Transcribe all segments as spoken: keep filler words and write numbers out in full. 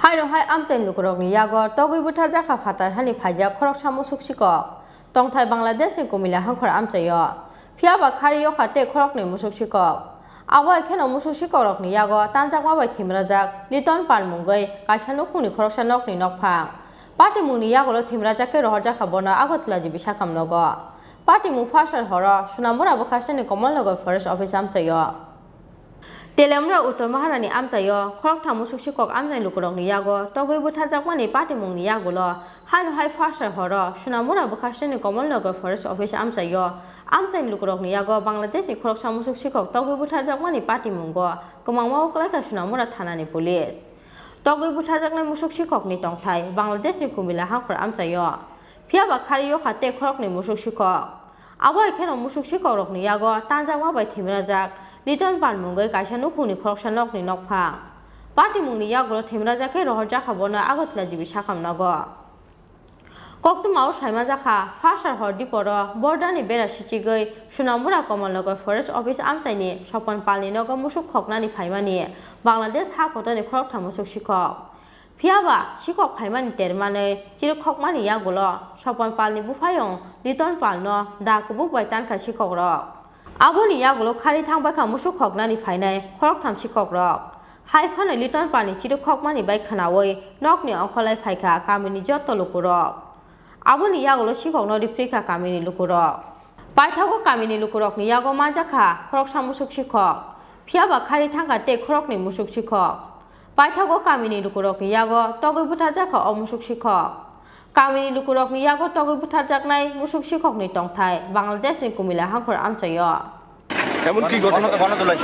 Haino hai amchaini lukurokni yago togwi butharjakha phatar hani phaijak khoroksa musuk sikok. Tongthai Bangladeshni Kumila hangkhor amchaio. Phiyaba khari yokha tei khoroknwi musuk sikok. Abo hai kheno musuk sikokrokni yago tanjakma bai thimrajak Liton Pal mungwi kaisa nukhungni khoroksa nokni nokphang. Patimungni yagulo thimrajak khe rohorjakha bono Agartala G B sakam nogo. Patimung Pharsar horo Sonamura bwkhasteni Kamalnagar Forest Office amchaio. Telemura Uttor Maharani amchaio khoroktham musuk sikok amchaini lukurokni yago togwi butharjakmani patimungni yagulo haino hai Pharsar horo Sonamura bwkhasteni Kamalnagar Forest Office amchaio amchaini lukurokni yago Bangladeshni khoroksa musuk sikok togwi butharjakmani patimungo kwmangma uklaikha Sonamura thanani police. Togwi butharjaknai musuk sikokni tongthai Bangladeshni Kumila hangkhor amchaio. Phiyaba khari yokha tei khoroknwi musuk sikok. Abo hai kheno musuk sikokrokni yago tanjakma bai thimrajak Liton Pal mungwi kaisa nukhungni khoroksa nokni nokphang. Patimungni yagulo thimrajak khe rohorjakha bono Agartala G B sakam nogo. Koktwmao saimanjakha, Pharsar hor diporo bordani bera sichigwi Sonamura Kamalnagar Forest Office amchaini Sopon Palni nogo musuk khoknani phaimani Bangladesh ha kotorni khoroktham musuk sikok. Phiyaba sikok phaimani termanwi chirikhokmani yagulo Sopon Palni buphayung Liton Palno da kubuk bai tankha sikokrok. Aboni yagulo khari thangbaikha musuk khoknani phainai khoroktham sikokrok. Hai phano Liton Palni chirikhokmani bai khwnawi nokni ongkholai phaikha kamini jotto lukurok. Aboni yagulo sikokno riphirikha kamini lukurok. Paithago kamini lukurokni yago manjakha khoroksa musuk sikok. Phiyaba khari thangkha tei khoroknwi musuk sikok. Paithago kamini lukurokni yago togwi butharjakha o musuk sikok. Kamini lukurokni yago togwi butharjaknai musuk sikokni tongthai Bangladeshni Kumila hangkhor amchaio. এমনকি ঘটনা তো ঘটনা তো নয়।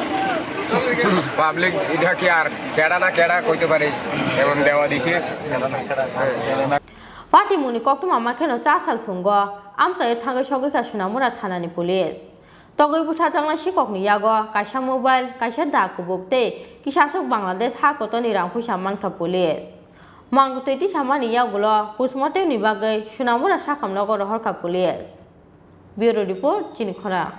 পাবলিক এটা কি আর কেডা না কেডা কইতে পারে, এমন দেওয়া দিছে। Patimungni koktwma ma kheno cha sal phungo amchaio thangwi sogwikha Sonamura thanani police. Togwi butharjaknai sikokni yago kaisa mobile, kaisa da kubuk tei kisasuk Bangladesh ha kotorni rang puisa mankha police. Mangtwi tisamani yagulo postmortemni bagwi Sonamura sakhamnogo rohorkha police. Bureau Report, Chini Khorang.